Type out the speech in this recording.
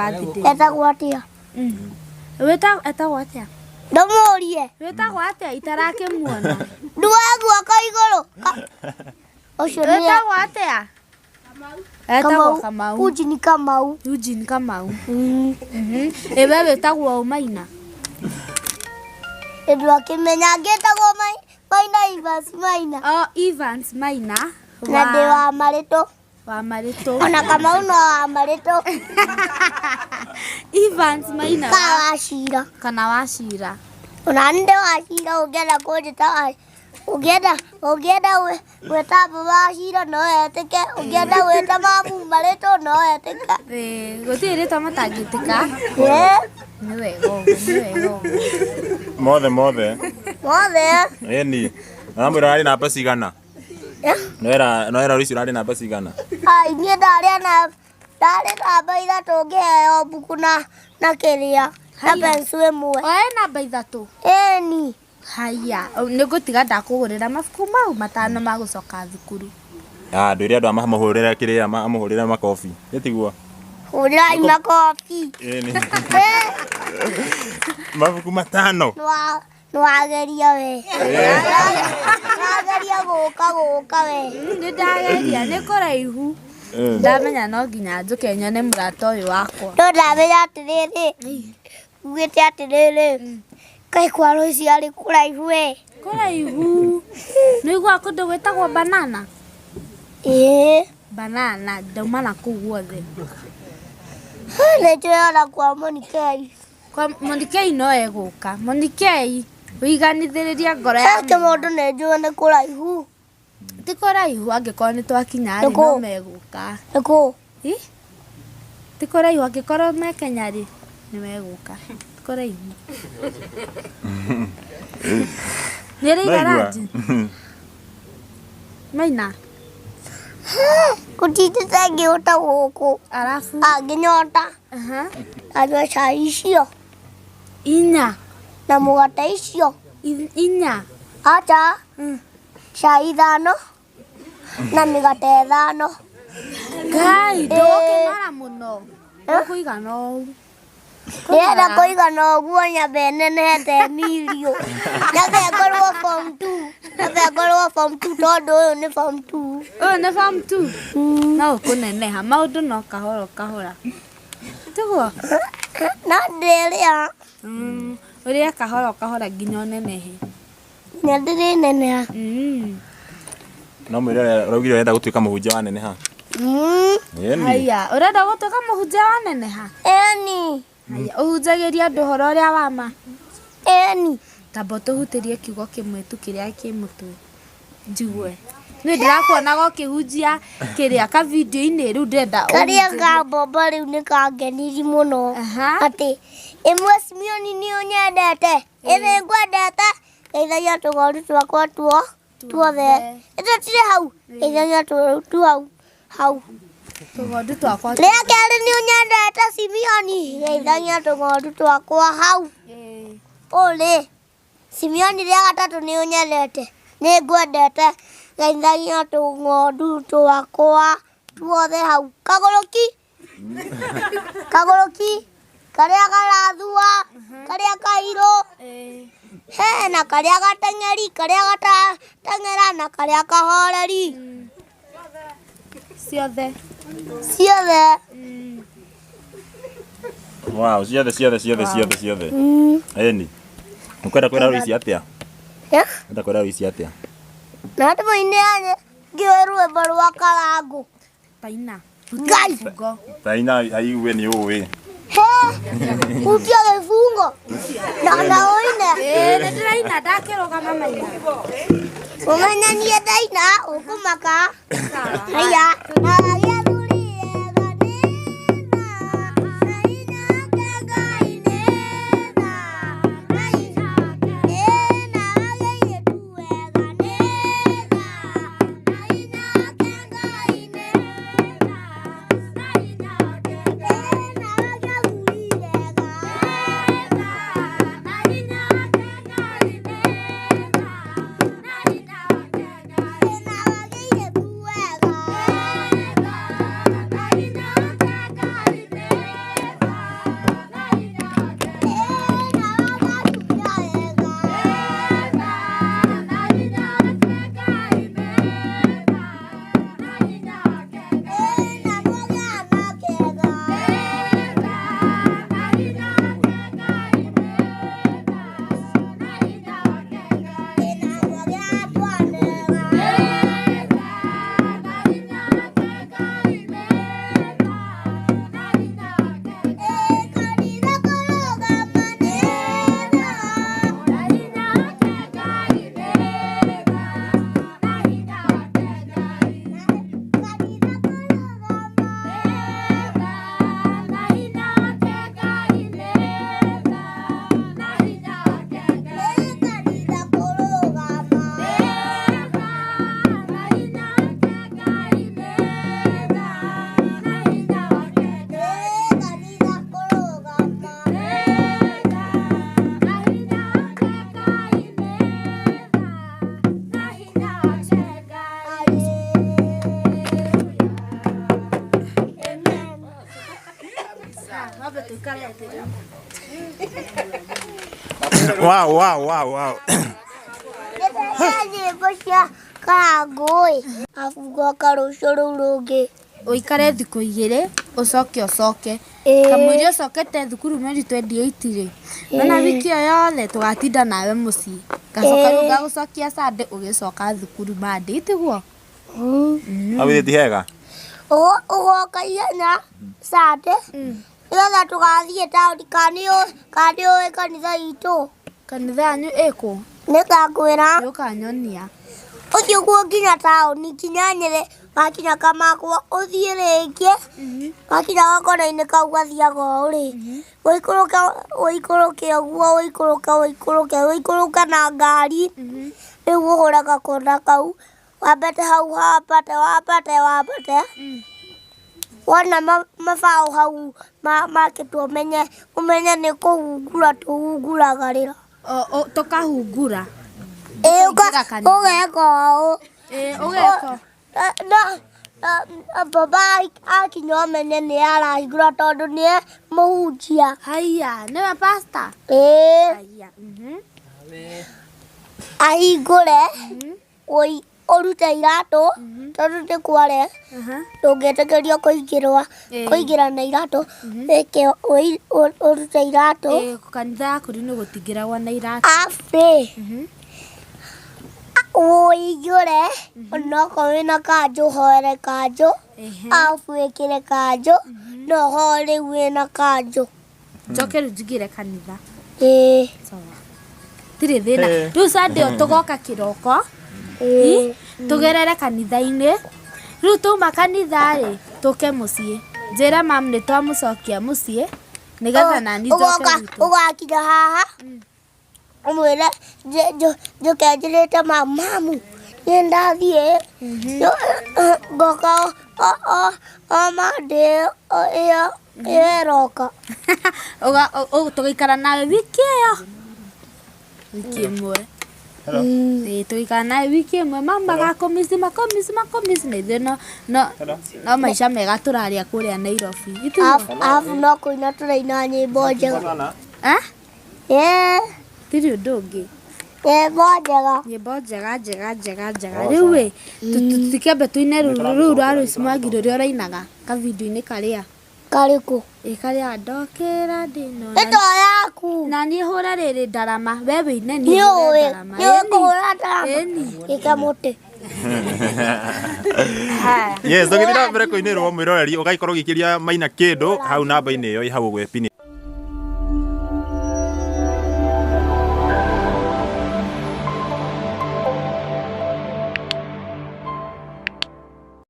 Birthday. Etagwo atĩa? Etagwo atĩa? Ndũmũrie. Wĩtagwo atĩa itarakĩmuona? Ndua guoko igũrũ. Ũcio nĩ Wĩtagwo atĩa? Etagwo Kamau. Eugene Kamau. Eugene Kamau. Ĩ we wĩtagwo ũ Maina? Ndwakĩmenya ngĩtagwo Maina Evans Maina. O Evans Maina. Na ndĩ wa Marĩtũ. Wa Marĩtũ. Ona Kamau no wa Marĩtũ. Evans Maina. Ka wa Cira. Kana wa Cira. Ona nĩ ndĩ wa Cira ũngĩenda kũnjĩta wa ũngĩenda ũngĩenda gwĩta baba wa Cira no etĩke, ũngĩenda gwĩta mamu Marĩtũ no etĩke. Gũtirĩ rĩtwa matangĩtĩka. Nĩ wega ũguo, nĩ wega ũguo. Mothe mothe. Mothe. Ĩni. Na mwĩra ũrarĩ namba cigana? Noera rũciũ ũrarĩ namba cigana? Ai, niĩ ndarĩ na ndarĩ namba ithatũ ngĩheo mbuku na kĩrĩa na pencil ĩmwe. Oe namba ithatũ? Ĩni. Haya, nĩ ngũtiga ndakũgũrĩra mabuku mau matano ma gũcoka thukuru. Ah, ndwĩre andũ amahũrĩre kĩrĩa, amũhũrĩre makobi. Gĩtiguo? Hũrĩrai makobi. Ĩni. Mabuku matano. Nĩwageria we. Nĩwageria gũka gũka we. Nĩ ndageria, nĩ kũraihu. Ndamenya no nginya njũke nyone mũrata ũyũ wakwa. No ndamenya atĩrĩrĩ, ugĩte atĩrĩrĩ, kaĩ kwa Rũciũ arĩ kũraihu we. Kũraihu. Nĩ ũiguaga kũndũ gwĩtagwo banana? Ĩĩ. Banana, ndauma na kũu guothe. Nĩ njũĩ ona kwa Monikei. Kwa Monikei no egũka. Monikei, ũiganithĩrĩria ngoro ya Kĩmondo nĩ njũĩ nĩ kũraihu. Ti kũraihu angĩkorwo nĩ twakinya rĩ no megũka. Nĩ kũ? Ti kũraihu angĩkorwo me Kenya rĩ nĩ megũka. Ti kũraihu. Nĩ rĩ igaraji? Maina. Gũtindĩte ngĩũta gũkũ. Arabu? Ngĩnyota. Ndanyua cai icio. Inya. Na mũgate icio. Inya. Acha. Cai ithano na mĩgate ĩthano. Ngai, ndũgũkĩnora mũno. Ũkũigana ũũ. Ndĩrenda kũigana ũguo nyambe nenehete Emilio. Nyambe ngorwo form 2. Nyambe ngorwo form 2 tondũ ũyũ nĩ form 2. Ũyũ nĩ form 2? No ũkũneneha, maũndũ no kahora kahora. Tiguo? No ndĩrĩa. Ũrĩe kahora kahora nginya ũnenehe. Nginya ndĩrĩneneha. No mwĩre ũraugire ũrenda gũtuĩka mũhunjia waneneha. Haya, ũrenda gũtuĩka mũhunjia waneneha? Ĩni. Haya, ũhunjagĩria andũ ũhoro ũrĩa wa ma? Ĩni. Tamba ũtũhutĩrie kiugo kĩmwe tu kĩrĩa kĩ mũtwe njigue. Nĩ ndĩrakuonaga ũkĩhunjia kĩrĩa ka video-inĩ rĩu ndĩrenda Karĩa ka mbombo rĩu nĩ kangenirie mũno. Atĩ ĩmwe Simeoni nĩ ũnyendete, ĩrĩ ngwendete, geithagia tũgondu twakwa tuo tuothe. Ĩtũ tirĩ hau, geithagia tu hau hau. Tũgondu twakwa. Rĩa kerĩ nĩ ũnyendete Simeoni, geithagia tũgondu twakwa hau. Ũrĩ Simeoni rĩa gatatũ nĩ ũnyendete, nĩ ngwendete, geithagia tũgondu twakwa tuothe hau. Kagũrũki, kagũrũki, karĩa garathua, karĩa kairũ, he na karĩa gateng'eri, karĩa gatateng'era na karĩa kahoreri. Ciothe. Ciothe. Wow, ciothe ciothe ciothe ciothe ciothe. Ĩni. Ũkwenda kwĩra Rũici atĩa? Ũkwenda kwĩra Rũici atĩa? Na ndĩmũinĩre ngĩũĩ rwĩmbo rwa Karangũ. Taina. Ngai. Taina aigue nĩ ũĩ. He, hutia gĩbungo. Na ũine. Ĩĩ, nĩ ndĩraina ndakĩrũgama Maina. Ũmenyanie ndaina ũkũmaka. Haya, na gĩathuri ega nĩ tha, na hinya wake Ngai nĩ tha, na hinya wake na ageirĩtu wega nĩ tha, na hinya wake Ngai nĩ tha, na hinya wake na gĩathuri ega nĩ tha, na hinya wake Ngai nĩ tha, na hinya wake Ngai na ageirĩtu wega nĩ tha. Wambe tũikare thĩ rĩu. Wow, wow, wow, wow. Ndĩrenda nyĩmbo cia Karangũ ĩ. Arabu ngoka rũciũ rũu rũngĩ. Ũikare thikũ igĩrĩ ũcoke ũcoke. Ĩĩ. Kamũira ũcokete thukuru mweri 28 rĩ, wona wiki ĩyo yothe tũgatinda nawe mũciĩ. Ngacoka rĩu ngagũcokia Sunday ũgĩcoka thukuru Monday, tiguo? Hau githĩ ti hega? Ũgoka ihenya Sunday nĩgetha tũgathiĩ taũni kana nĩũĩ kanitha itũ. Kanitha yanyu ĩkũ? Nĩngakwĩra. Nĩũkanyonia. Ũthiĩ ũguo nginya taũni nginya Nyĩrĩ, wakinya Kamakwa ũthiĩ rĩngĩ, wakinya gakona-inĩ kau gathiaga ũũ rĩ, ũikũrũke ũikũrũke ũguo ũikũrũke ũikũrũke ũikũrũke na ngari, rĩu ũhũre gakona kau, wambate hau wambate wambate wambate, wona mabaũ hau makĩtwo ũmenye ũmenye nĩ kũhungura tũhunguraga rĩra. Tũkahungura. Ĩĩ Tũkaingĩra kanitha. ũgeka ũũ. Ĩĩ ũgeka. No baba akinya ũmenye nĩ arahingũra tondũ nĩe mũhunjia. Haiya, nĩwe pastor? Ĩĩ Haiya. Mhm. Ahingũre ũrute iratũ tondũ nĩ kware ndũngĩtĩkĩrio kũingĩrwa kũingĩra na iratũ wĩke ũrute iratũ. Ĩĩ kanitha ya kũrinũ gũtingĩragwo na iratũ. Arabu rĩ ũihingũre onokorwo wĩna kanjũ ũhoere kanjũ arabu wĩkĩre kanjũ no ũhoe rĩu wĩna kanjũ. Njoke rĩu njingĩre kanitha. Ĩĩ. Sawa. Tirĩ thĩna. Rĩu Sunday ĩyo tũgoka kĩroko. Ĩĩ. Tũgerere kanitha-inĩ. Rĩu twauma kanitha rĩ, tũke mũciĩ. Njĩre mam nĩ twamũcokia mũciĩ nĩgetha nani njoke Ũgoka gwitũ. ũgakinya haha ũmwĩre njũke njĩrĩte mamu mamu niĩ ndathiĩ ngoka o Monday ĩyo ĩyo ĩroka. Tũgaikara nawe wiki ĩyo. Wiki ĩmwe. Ĩĩ tũgaikara nawe wiki ĩmwe mamu magakũmici makũmici makũmici na ithuĩ no no no maica mega tũrarĩa kũrĩa Nairobi. Itiguo? Arabu no kũina tũraina nyĩmbo njega. Eh? Ĩĩ Tirĩ ũndũ ũngĩ. Nyĩmbo njega. Nyĩmbo njega njega njega njega. Rĩu ĩ tũtikĩambe tũine rũu rwa Rose Mwangi rũrĩa ũrainaga kavindio-inĩ karĩa. Karĩkũ? Ĩ karĩa ndokĩra ndĩno. Ĩto yaku. Na niĩ hũre rĩrĩ ndarama, we wĩine niĩ Nĩ hũre ũĩ ndarama. nĩ ũĩ kũhũra ndarama. Ĩni. Ĩka mũtĩ. Yes, tũgĩthiĩ na mbere kũinĩrwo mwĩroreri ũgagĩkorwo ũgĩikĩria Maina kĩndũ hau namba-inĩ ĩyo ĩ hau ũguo ĩpini.